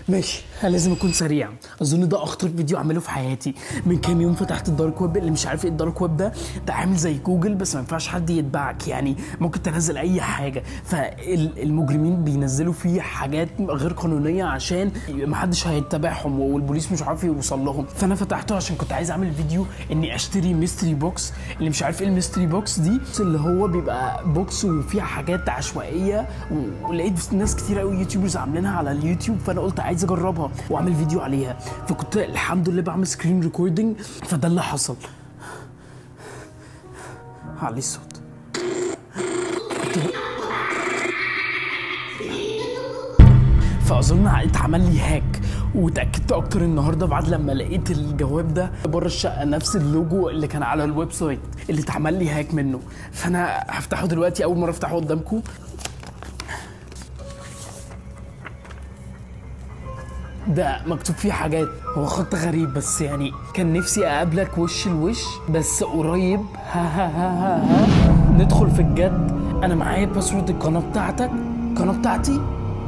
ماشي، انا لازم اكون سريع. اظن ده اخطر فيديو اعمله في حياتي. من كام يوم فتحت ال dark web، اللي مش عارف ايه ال dark web ده، ده عامل زي جوجل بس ما ينفعش حد يتبعك، يعني ممكن تنزل اي حاجة. فالمجرمين بينزلوا فيه حاجات غير قانونية عشان ما حدش هيتبعهم والبوليس مش عارف يوصل لهم. فانا فتحته عشان كنت عايز اعمل فيديو اني اشتري mystery box. اللي مش عارف ايه ال mystery box دي، اللي هو بيبقى box وفيها حاجات عشوائية، ولقيت ناس كتير قوي YouTubers عاملينها على اليوتيوب، فانا قلت عايز اجربها واعمل فيديو عليها. فكنت الحمد لله بعمل screen recording، فده اللي حصل. علي الصوت. فاظن اتعمل لي hack، وتاكدت اكتر النهارده بعد لما لقيت الجواب ده بره الشقة، نفس اللوجو اللي كان على ال website اللي اتعمل لي hack منه. فانا هفتحه دلوقتي، اول مرة افتحه قدامكم. ده مكتوب فيه حاجات، هو خط غريب بس يعني كان نفسي اقابلك وش لوش بس قريب. ها ها ها ها ها. ندخل في الجد. انا معايا password القناة بتاعتك، القناة بتاعتي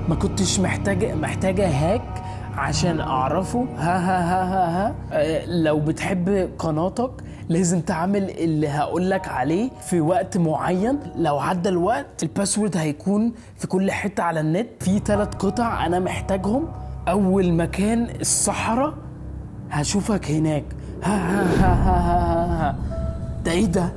ما كنتش محتاجه hack عشان اعرفه. ها ها ها ها ها. لو بتحب قناتك لازم تعمل اللي هقولك عليه في وقت معين، لو عدى الوقت ال password هيكون في كل حتة على النت. في 3 قطع انا محتاجهم. أول مكان الصحراء، هشوفك هناك. ها ها ها ها ها ها. ده إيه ده؟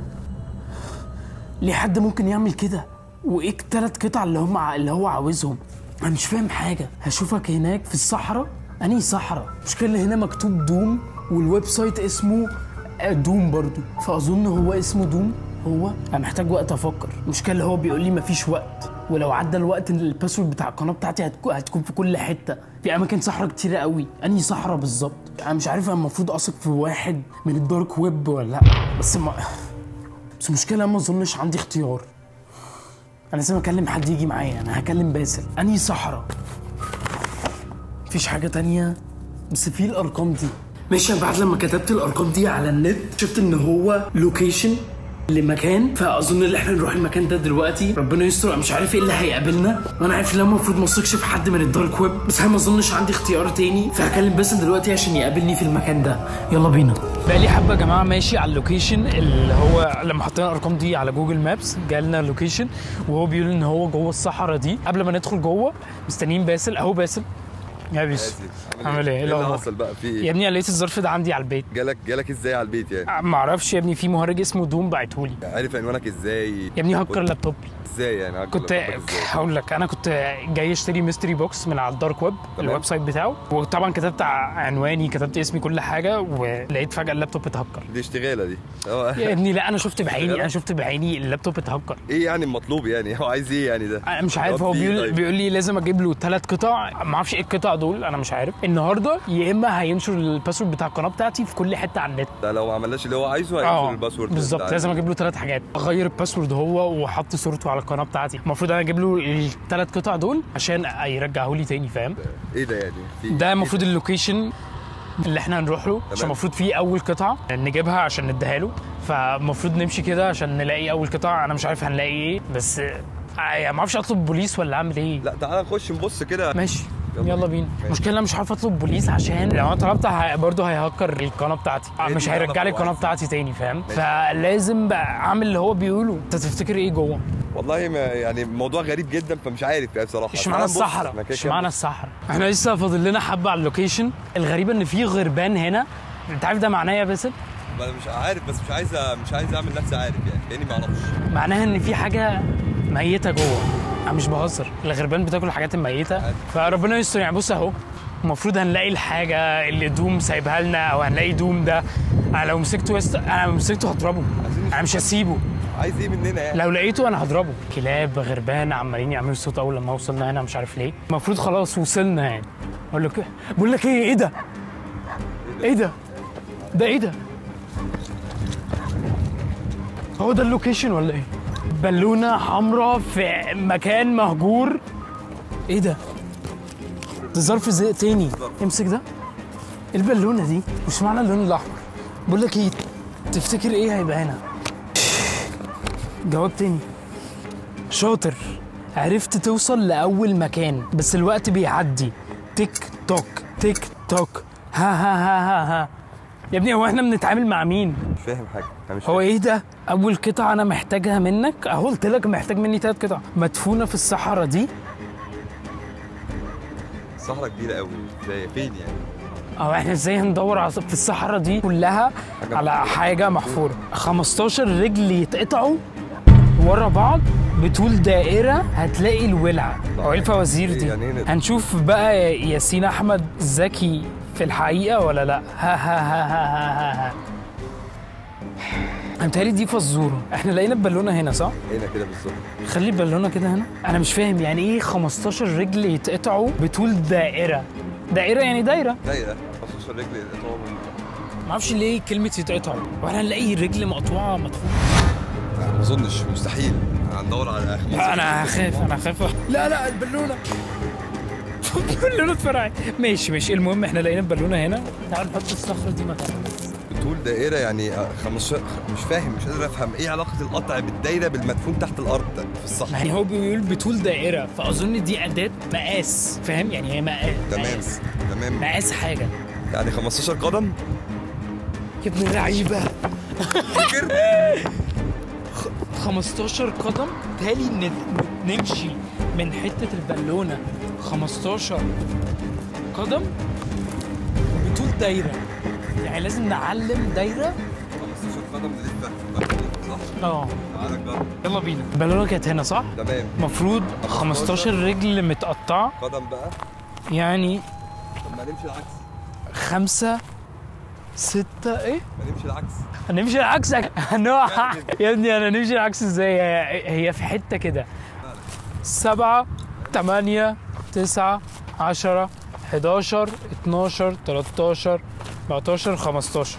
ليه حد ممكن يعمل كده؟ وإيه ال3 قطع اللي هو عاوزهم؟ أنا مش فاهم حاجة. هشوفك هناك في الصحراء؟ أنهي صحراء؟ المشكلة اللي هنا مكتوب دوم، وال website اسمه دوم برضو، فأظن هو اسمه دوم. هو أنا محتاج وقت أفكر. المشكلة اللي هو بيقول لي مفيش وقت، ولو عدى الوقت ال password بتاع القناة بتاعتي هتكون في كل حتة، في اماكن صحراء كتيرة قوي. انهي صحراء بالظبط؟ انا مش عارف. انا المفروض اثق في واحد من ال dark web ولا لا؟ بس ما بس المشكلة ما اظنش عندي اختيار. انا لازم اكلم حد يجي معايا. انا هكلم باسل. انهي صحراء؟ مفيش حاجة تانية بس في الارقام دي. ماشي، بعد لما كتبت الارقام دي على النت شفت ان هو location لمكان، فاظن ان احنا نروح المكان ده دلوقتي. ربنا يستر. مش عارف ايه اللي هيقابلنا، وانا عارف ان انا المفروض ما اثقش في حد من ال dark web، بس انا ما اظنش عندي اختيار تاني. فهكلم باسل دلوقتي عشان يقابلني في المكان ده. يلا بينا. بقالي حبه يا جماعة ماشي على ال location اللي هو لما حطينا الارقام دي على Google Maps جالنا ال location، وهو بيقول ان هو جوه الصحراء دي. قبل ما ندخل جوه مستنيين باسل. اهو باسل. يا بيسو عامل ايه؟ ايه اللي حصل بقى؟ في ايه؟ يا ابني لقيت الظرف ده عندي على البيت. جالك ازاي على البيت يعني؟ ما اعرفش يا ابني، في مهرج اسمه دوم بعته لي. عارف عنوانك ازاي؟ يا ابني هكر لابتوبي. ازاي يعني هكر كنت هقول لك، انا كنت جاي اشتري mystery box من على ال dark web، ال website بتاعه، وطبعا كتبت عنواني، كتبت اسمي، كل حاجة، ولقيت فجاة اللابتوب اتهكر. دي اشتغاله دي يا ابني. لا انا شفت بعيني، انا شفت بعيني اللابتوب اتهكر. ايه يعني المطلوب يعني؟ هو عايز ايه يعني ده؟ انا مش عارف. هو بيقول لي لازم اجيب له 3 قطع، ما اعرفش ايه القطع دول، انا مش عارف. النهارده يا اما هينشر ال password بتاع القناة بتاعتي في كل حتة على النت. ده لو ما عملناش اللي هو عايزه هينشر ال password. بالظبط، لازم اجيب له 3 حاجات. اغير ال password هو وحط صورته على القناة بتاعتي. المفروض انا اجيب له ال3 قطع دول عشان يرجعه لي تاني، فاهم؟ ايه ده يعني؟ ده المفروض ال location اللي احنا هنروح له، عشان المفروض فيه اول قطعه نجيبها عشان نديها له. فالمفروض نمشي كده عشان نلاقي اول قطعه. انا مش عارف هنلاقي ايه، بس ما اعرفش اطلب بوليس ولا اعمل ايه. لا تعالى نخش نبص كده. ماشي يلا بينا. المشكلة انا مش عارف اطلب بوليس، عشان لو انا طلبت برضه هيهكر القناة بتاعتي، مش هيرجع لي القناة بتاعتي تاني، فاهم؟ فلازم بقى اعمل اللي هو بيقوله. انت تفتكر ايه جوه؟ والله ما يعني موضوع غريب جدا، فمش عارف يعني بصراحة. اشمعنى الصحراء؟ اشمعنى الصحراء؟ احنا لسه فاضل لنا حبه على ال location. الغريبة ان في غربان هنا. انت عارف ده معناه يا باسل؟ انا مش عارف، بس مش عايز اعمل نفسي عارف يعني، لاني ما اعرفش. معناها ان في حاجة ميته جوه. انا مش بهزر، الغربان بتاكل الحاجات الميتة، فربنا يستر يعني. بص اهو، المفروض هنلاقي الحاجة اللي دوم سايبها لنا، او هنلاقي دوم ده. انا لو مسكته انا لو مسكته هضربه، انا مش هسيبه. عايز ايه مننا يعني؟ لو لقيته انا هضربه. كلاب غربان عمالين يعملوا صوت اول لما وصلنا هنا، مش عارف ليه. المفروض خلاص وصلنا يعني. اقول لك، بقول لك ايه؟ ايه ده؟ ايه ده؟ ده ايه ده؟ هو ده ال location ولا ايه؟ بالونه حمراء في مكان مهجور. ايه ده؟ ده ظرف زي تاني. امسك ده. البالونة دي مش معنى اللون الاحمر. بقول لك ايه، تفتكر ايه هيبقى هنا؟ جواب تاني. شاطر، عرفت توصل لاول مكان، بس الوقت بيعدي. tick توك تيك توك. ها ها ها ها ها. يا ابني هو احنا بنتعامل مع مين؟ مش فاهم حاجة. مش هو ايه ده؟ اول قطعه انا محتاجها منك اهو، قلت لك محتاج مني 3 قطع. مدفونة في الصحراء دي. صحراء كبيرة قوي، ازاي فين يعني؟ اه احنا ازاي هندور في الصحراء دي كلها على حاجة محفورة؟ 15 رجل يتقطعوا ورا بعض بطول دائرة هتلاقي الولعه. هو ايه الفوازير دي؟ يعني هنشوف بقى ياسين احمد ذكي في الحقيقة ولا لا. ها ها ها ها ها ها. انا متهيألي دي فزوره. احنا لقينا البالونة هنا صح؟ هنا كده بالظبط. خلي البالونة كده هنا. انا مش فاهم يعني ايه 15 رجل يتقطعوا بطول دائرة؟ دائرة يعني دايرة. دايرة 15 رجل يتقطعوا. ما اعرفش ليه كلمة يتقطعوا، واحنا هنلاقي رجل مقطوعة مدفونة؟ ما اظنش، مستحيل. هندور على اخر. انا هخاف، انا هخاف. لا لا البالونة البالونة اتفرقعت. ماشي ماشي، المهم احنا لقينا البالونة هنا. تعال نحط الصخرة دي مكانها. بطول دائرة يعني 15، مش فاهم، مش قادر افهم ايه علاقة القطع بالدايره بالمدفون تحت الارض في الصحراء. يعني هو بيقول بطول دائرة، فاظن دي اداه مقاس، فاهم؟ يعني هي مقاس. تمام تمام، مقاس حاجة يعني 15 قدم. يا ابن اللعيبة. 15 قدم تالي نمشي من حتة البالونة 15 قدم بطول دايرة، يعني لازم نعلم دايرة 15 قدم نلفها صح؟ اه تعالى نجرب، يلا بينا. البالونة كانت هنا صح؟ تمام. المفروض 15 رجل متقطعه قدم بقى، يعني طب ما نمشي العكس. 5 6 ايه؟ ما نمشي العكس. هنمشي العكس هنقع يا ابني. انا نمشي العكس ازاي؟ هي في حتة كده. 7 8 9 10 11 12 13 14 15.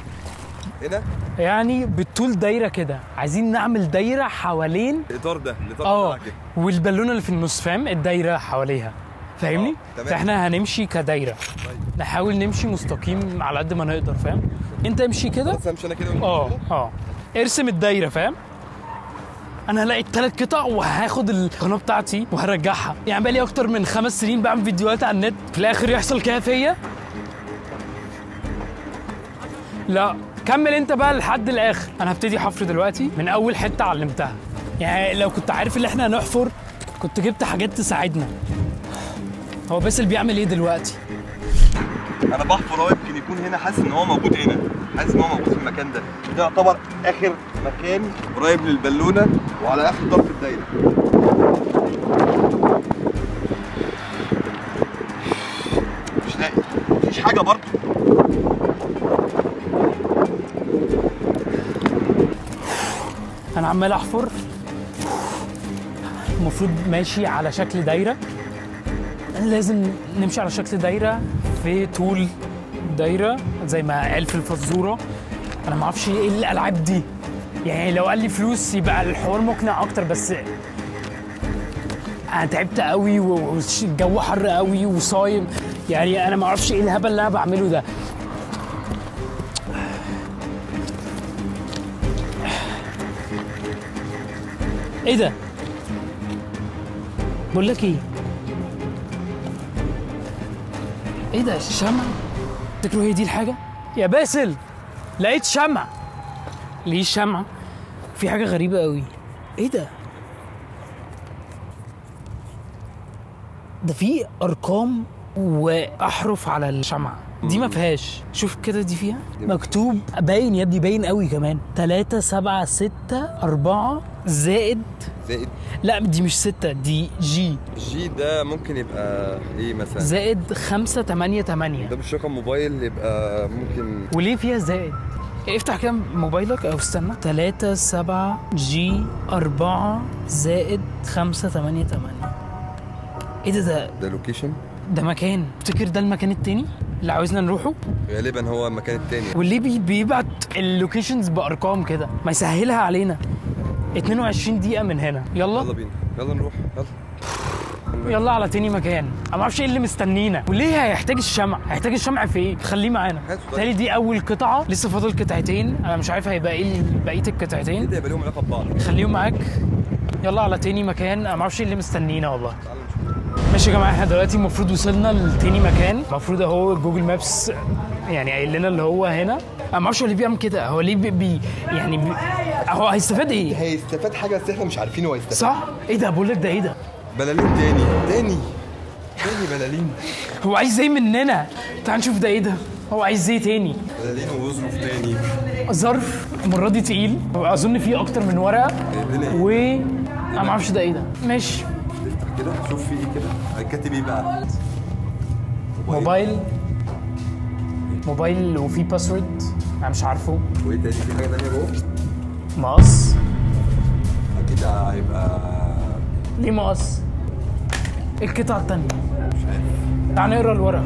هنا يعني بالطول دايرة كده، عايزين نعمل دايرة حوالين الاطار ده، الاطار بتاع كده، والبالونه اللي في النص، فاهم؟ الدايرة حواليها، فاهمني؟ فاحنا هنمشي كدايره. طيب. نحاول نمشي مستقيم على قد ما نقدر، فاهم؟ انت امشي كده. بس امشي انا كده. اه ارسم الدايرة، فاهم؟ انا هلاقي الثلاث قطع وهاخد القناة بتاعتي وهرجعها. يعني بقالي اكتر من 5 سنين بعمل فيديوهات على النت، في الاخر يحصل كده فيا. لا كمل انت بقى لحد الاخر. انا هبتدي حفر دلوقتي من اول حتة علمتها. يعني لو كنت عارف ان احنا هنحفر كنت جبت حاجات تساعدنا. هو باسل بيعمل ايه دلوقتي؟ انا بحفر اهو، يمكن يكون هنا. حاسس ان هو موجود هنا، حاسس ان هو موجود في المكان ده. ده يعتبر اخر مكان قريب للبالونه وعلى اخر طرف الدايرة. مش لاقي، مفيش حاجة برضه. انا عمال احفر، المفروض ماشي على شكل دايرة. لازم نمشي على شكل دايرة في طول دايرة زي ما قال في الفزوره. انا ما اعرفش ايه الالعاب دي، يعني لو قال لي فلوس يبقى الحوار مقنع اكتر، بس انا تعبت قوي والجو حر قوي وصايم، يعني انا ما اعرفش ايه الهبل اللي انا بعمله ده. ايه ده؟ بقول لك ايه؟ ايه ده؟ شمع؟ تفتكروا هي دي الحاجة؟ يا باسل لقيت شمع. ليه شمع؟ في حاجة غريبة قوي. ايه ده؟ ده في ارقام واحرف على الشمعة دي ما فيهاش. شوف كده دي فيها مكتوب باين يا ابني، باين قوي كمان. 3 7 6 4 زائد لا دي مش 6، دي G. G ده ممكن يبقى ايه مثلا؟ زائد 5 8 8. ده مش رقم موبايل، يبقى ممكن. وليه فيها زائد؟ افتح كده موبايلك او استنى. 3 7 G 4 زائد 5 8 8. ايه ده؟ ده location، ده مكان. تفتكر ده المكان التاني اللي عاوزنا نروحه؟ غالبا هو المكان التاني. واللي بيبعت ال locations بارقام كده ما يسهلها علينا. 22 دقيقة من هنا. يلا يلا بينا، يلا نروح، يلا يلا على تاني مكان. انا ما اعرفش ايه اللي مستنينا وليه هيحتاج الشمع. هيحتاج الشمع في ايه؟ خليه معانا. تالي دي اول قطعة، لسه فاضل قطعتين. انا مش عارف هيبقى ايه بقية القطعتين. كده يبقى لهم علاقة ببعض. خليهم معاك. يلا على تاني مكان. انا ما اعرفش ايه اللي مستنينا والله. مش ماشي يا جماعة، احنا دلوقتي المفروض وصلنا لتاني مكان، المفروض اهو Google Maps يعني قايل لنا اللي هو هنا. انا ما اعرفش هو ليه بيعمل كده، هو ليه بي يعني بي هو هيستفاد ايه؟ هيستفاد حاجة بس احنا مش عارفين هو هيستفاد، صح؟ ايه ده؟ بقول لك ده ايه ده؟ بلالين تاني تاني تاني بلالين. هو عايز ايه مننا؟ تعال نشوف ده ايه ده؟ هو عايز ايه تاني؟ بلالين وظروف تاني. ظرف المرة دي تقيل، اظن فيه اكتر من ورقة، و انا ما اعرفش ده ايه ده. ماشي افتح كده شوف فيه ايه كده، كاتب ايه بقى؟ موبايل وفيه password انا مش عارفه. وايه تاني؟ في حاجة تانية جوه؟ مقص. اكيد هيبقى ليه مقص؟ القطعة التانية مش عارف. تعال نقرا الورقة.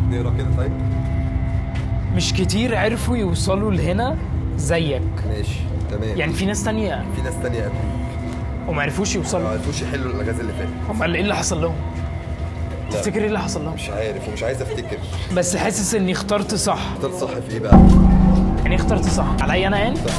نقرا كده طيب. مش كتير عرفوا يوصلوا لهنا زيك. ماشي تمام. يعني في ناس تانية، في ناس تانية قبليك وما عرفوش يوصلوا، ما عرفوش يحلوا الالغاز اللي فاتت. امال ايه اللي حصل لهم؟ تفتكر ايه اللي حصل لهم؟ مش عارف ومش عايز افتكر، بس حاسس اني اخترت صح. اخترت صح في ايه بقى؟ يعني اخترت صح عليا انا يعني؟ صح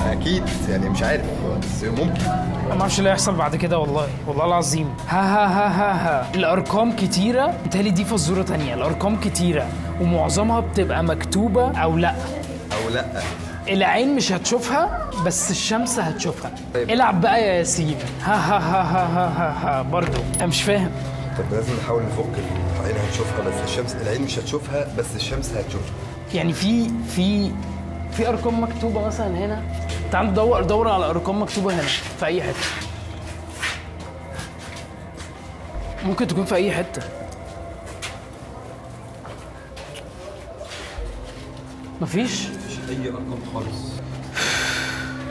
اكيد يعني، مش عارف بس ممكن. ما اعرفش اللي هيحصل بعد كده والله، والله العظيم. ها ها ها ها ها، الارقام كتيرة، بالتالي دي فزوره تانية. الارقام كتيرة ومعظمها بتبقى مكتوبة او لا، او لا العين مش هتشوفها بس الشمس هتشوفها. طيب. العب بقى يا ياسين. ها ها ها ها ها ها, ها. برضه انا مش فاهم. طب لازم نحاول نفك. العين هتشوفها بس الشمس، العين مش هتشوفها بس الشمس هتشوفها. يعني في في في ارقام مكتوبة مثلا هنا، تعال ندور دور على ارقام مكتوبة هنا في اي حتة، ممكن تكون في اي حتة. مفيش؟ مفيش اي ارقام خالص.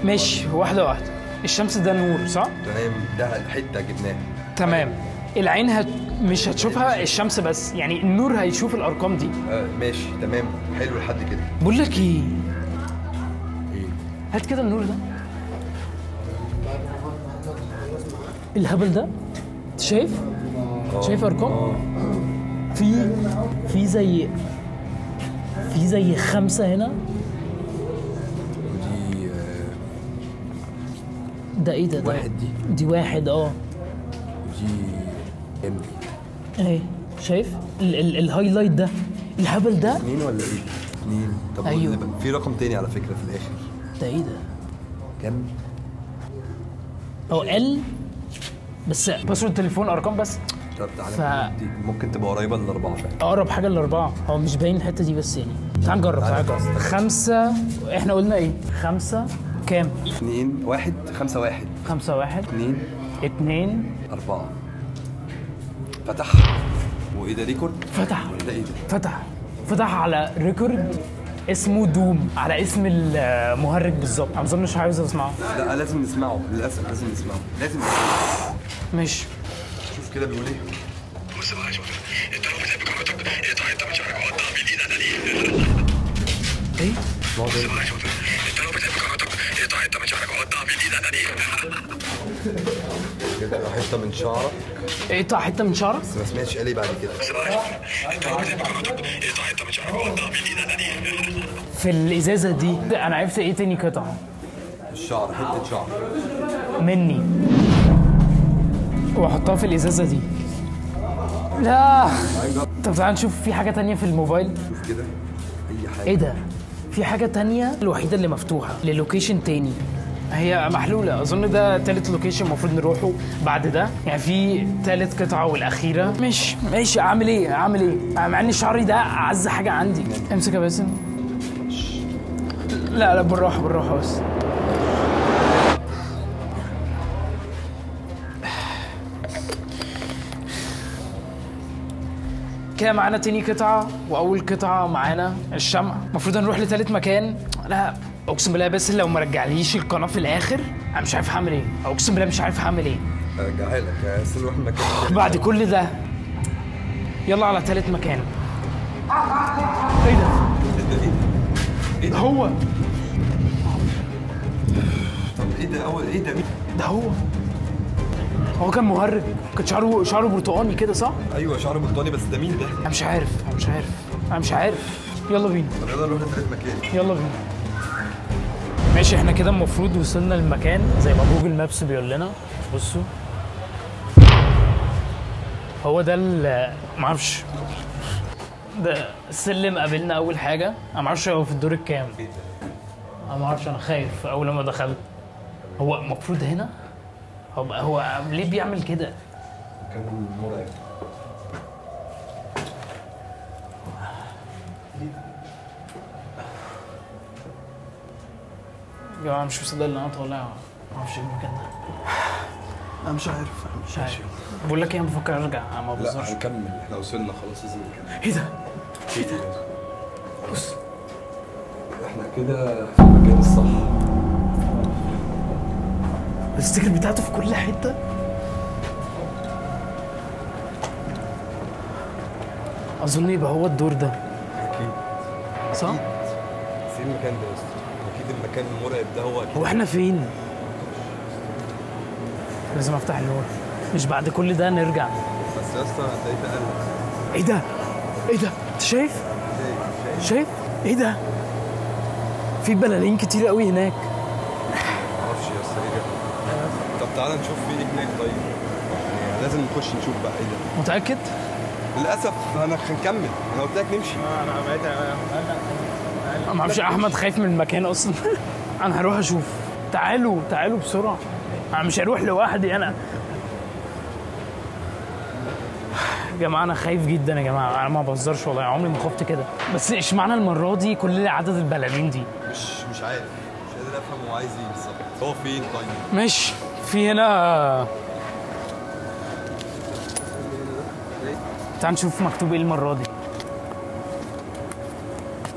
ماشي واحدة واحدة. الشمس ده نور صح؟ تمام، ده الحتة جبناها. تمام. العين مش هتشوفها الشمس بس، يعني النور هيشوف الارقام دي. ماشي تمام، حلو لحد كده. بقول لك ايه؟ ايه؟ هات كده النور ده. الهبل ده؟ شايف؟ شايف ارقام؟ في زي في زي 5 هنا. ودي ده ايه ده؟ واحد دي واحد. ودي ام دي اهي. شايف ال highlight ده؟ الهبل ده 2 ولا ايه؟ 2. طب أيوه. في رقم تاني على فكرة في الآخر. ده ايه ده؟ كام؟ ال بس password تليفون ارقام بس. طب تعالى ممكن تبقى قريبه للاربعه فعلا. اقرب حاجة للاربعه، هو مش باين الحتة دي بس يعني. تعال نجرب، تعال نجرب. 5، احنا قلنا ايه؟ 5 كام؟ 2 1 5 1 5 1 2 2 4. فتح. وايه ده؟ record؟ فتح. ده ايه ده؟ فتح على record اسمه Doom، على اسم المهرج بالظبط. انا ما اظنش عاوز اسمعه. لا لازم نسمعه، للاسف لازم نسمعه، لازم نسمعه. ماشي. شوف كده بيقول ايه. بص بقى، شوف انت لو بتحب كرامتك اقطع انت من شعرك وقطع من ايد انا ليه. ايه؟ بص بقى، شوف انت لو بتحب كرامتك اقطع انت من شعرك وقطع من ايد انا ليه. اقطع حتة من شعرك. اقطع حتة من شعرك؟ بس ما سمعتش قال ايه بعد كده. بص بقى، شوف انت لو بتحب كرامتك اقطع انت من شعرك وقطع من ايد انا ليه. في الازازه دي انا عرفت ايه تاني قطعه؟ الشعر، حتة شعر مني واحطها في الازازه دي. لا طب تعال نشوف في حاجة تانية في الموبايل. شوف كده اي حاجة. ايه ده؟ في حاجة تانية الوحيدة اللي مفتوحة ل location تاني، هي محلولة. اظن ده تالت location المفروض نروحه بعد ده، يعني في تالت قطعه والاخيرة. ماشي ماشي. اعمل ايه؟ اعمل ايه؟ مع ان شعري ده اعز حاجة عندي. امسك يا باسم. لا لا بالراحة بالراحة بس. كده معانا تاني قطعة، وأول قطعة معانا الشمع. المفروض نروح لتالت مكان. لا أقسم بالله بس لو ما رجعليش القناة في الآخر أنا مش عارف هعمل إيه، أقسم بالله مش عارف هعمل إيه. أرجعها لك بس نروح المكان بعد كل ده. يلا على تالت مكان. إيه ده؟ إيه ده؟ هو طب إيه ده أول إيه ده؟ ده هو كان مهرج، كان شعره برتقاني كده صح؟ ايوه شعره برتقاني، بس ده مين ده؟ انا مش عارف، انا مش عارف، انا مش عارف. يلا بينا. طب يلا نروح لتالت مكان. يلا بينا. ماشي احنا كده المفروض وصلنا للمكان زي ما Google Maps بيقول لنا. بصوا هو ده معرفش، ده السلم قابلنا اول حاجة. انا معرفش هو في الدور الكام. انا معرفش، انا خايف اول ما دخلت. هو المفروض هنا؟ هو ليه بيعمل كده؟ كان مرعب. يا جماعة مش مصدق اللي انا طالع، معرفش ايه المكان ده. انا مش عارف، مش عارف. بقول لك ايه، انا بفكر ارجع. ما بهزرش. لا هنكمل، احنا وصلنا خلاص لازم نكمل. ايه ده؟ ايه ده؟ بص احنا كده في المكان الصح. ال sticker بتاعته في كل حتة. اظن يبقى هو الدور ده. اكيد صح؟ اكيد. بس ايه المكان ده يا اسطى؟ اكيد المكان المرعب ده هو اكيد. هو احنا فين؟ لازم افتح النور، مش بعد كل ده نرجع. بس يا اسطى انا ابتديت اقلق. ايه ده؟ ايه ده؟ انت شايف؟ شايف؟ ايه ده؟ في بلالين كتير قوي هناك. معرفش يا اسطى ايه ده. طب تعالى نشوف في ايه هناك. طيب يعني لازم نخش نشوف بقى ايه ده. متأكد؟ للاسف انا هنكمل، انا قلت لك نمشي. انا بقيت ما اعرفش، احمد خايف من المكان اصلا. انا هروح اشوف. تعالوا تعالوا بسرعة، انا مش هروح لوحدي. انا يا جماعة انا خايف جدا يا جماعة، انا ما بهزرش والله، عمري ما خفت كده. بس اشمعنى المرة دي كل عدد البلالين دي؟ مش عارف، مش قادر افهم هو عايز ايه بالظبط. هو فين طيب؟ ماشي، في هنا. تعال نشوف مكتوب ايه المرة دي.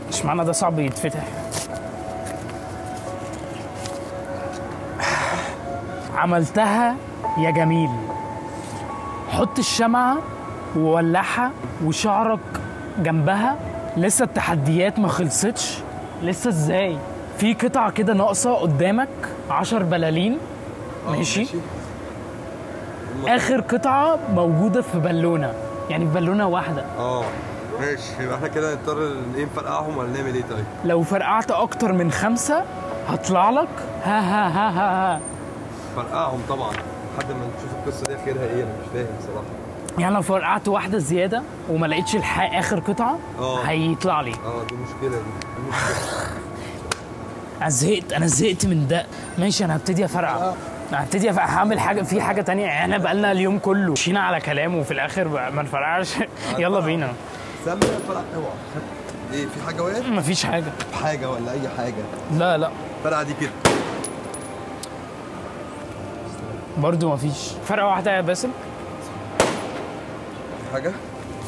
اشمعنى ده صعب يتفتح؟ عملتها يا جميل. حط الشمعة وولعها وشعرك جنبها. لسه التحديات ما خلصتش لسه. ازاي؟ في قطعة كده ناقصة قدامك، 10 بلالين. ماشي. آخر قطعة موجودة في بالونة، يعني في بالونة واحدة. ماشي، يبقى احنا كده نضطر ايه، نفرقعهم ولا نعمل ايه؟ طيب لو فرقعت أكتر من 5 هطلع لك. ها ها ها ها ها. فرقعهم طبعا لحد ما نشوف القصة دي اخرها ايه. انا مش فاهم صراحة. يعني لو فرقعت واحدة زيادة وما لقيتش الحق اخر قطعه هيطلع لي. دي مشكلة، دي مشكلة. انا زهقت، انا زهقت من ده. ماشي، انا هبتدي افرقع. انا هبتدي افرقع، هعمل حاجة في حاجة ثانية. يعني احنا بقالنا اليوم كله مشينا على كلامه وفي الاخر ما نفرقعش. يلا بينا. سمي فرقع. اوعى. ايه، في حاجة وقعت؟ مفيش حاجة. حاجة ولا اي حاجة؟ لا لا. فرقع دي كده برضو مفيش. فرقة واحدة يا باسم. حاجة؟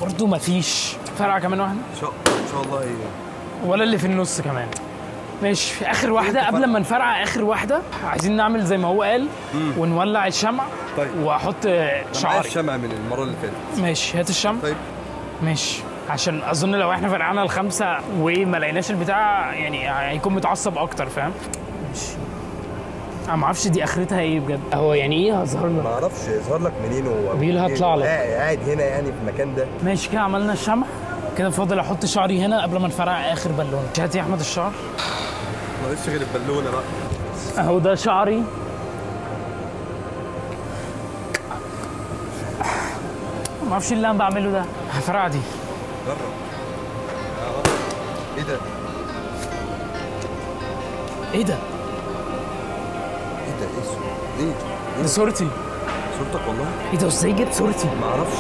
برضو مفيش. فرقة كمان واحدة؟ إن شاء الله. ايه؟ ولا اللي في النص كمان. ماشي، آخر واحدة قبل ما نفرقع. آخر واحدة عايزين نعمل زي ما هو قال ونولع الشمع. طيب. وأحط شعري. الشمع من المرة اللي فاتت. ماشي، هات الشمع. طيب. ماشي، عشان أظن لو إحنا فرقعنا ال5 وما لقيناش البتاع يعني هيكون متعصب أكتر، فاهم؟ ماشي. انا ما اعرفش دي اخرتها ايه بجد. هو يعني ايه هظهر لك؟ ما اعرفش يظهر لك منين. هو بيقول هطلع لك. قاعد هنا يعني في المكان ده. ماشي كده عملنا الشمع. كده فاضل احط شعري هنا قبل ما نفرقع اخر بالونه. هات يا احمد الشعر. ناقصش غير البالونة بقى. اهو ده شعري. ما اعرفش اللي انا بعمله ده. هفرقع دي. جرب. ايه ده؟ ايه ده؟ ايه؟ دي صورتي. صورتك والله؟ ايه ده، ازاي جبت صورتي؟ ما اعرفش.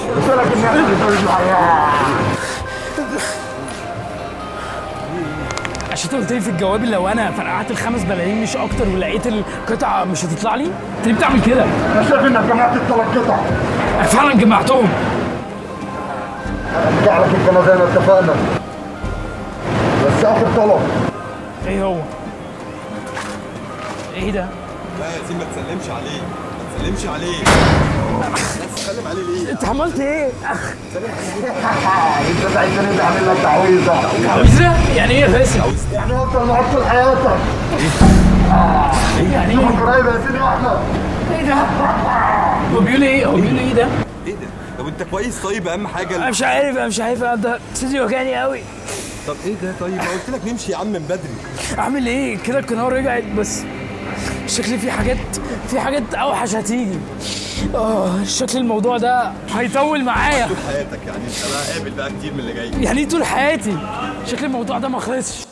عشان انت قلت لي في الجواب لو انا فرقعت ال5 بلالين مش اكتر ولقيت القطعة مش هتطلع لي، انت ليه بتعمل كده؟ انا شايف انك جمعت ال3 قطع. انا فعلا جمعتهم. هرجع لك القناة زي ما اتفقنا، بس اخر طلب. ايه هو؟ ايه ده؟ لا يا ياسين ما تسلمش عليه، ما تسلمش عليه. تسلم عليه ليه؟ انت عملت ايه؟ انت عايزني اعمل لك تعويذه. تعويذه؟ يعني ايه يا باسم؟ يعني افضل معاك طول حياتك. ايه يعني ايه؟ قريب يا ياسين يا احمد. ايه ده؟ هو بيقول ايه؟ هو بيقول ايه ده؟ ايه ده؟ طب انت كويس؟ طيب اهم حاجة. انا مش عارف، انا مش عارف، ده صدري وجعني قوي. طب ايه ده؟ طيب ما قلت لك نمشي يا عم من بدري. اعمل ايه؟ كده القناة رجعت، بس شكلي في حاجات، في حاجات اوحش هتيجي. شكل الموضوع ده هيطول معايا طول حياتك، يعني انت بقى قابل بقى كتير من اللي جاي، يعني طول حياتي شكل الموضوع ده ما خلصش.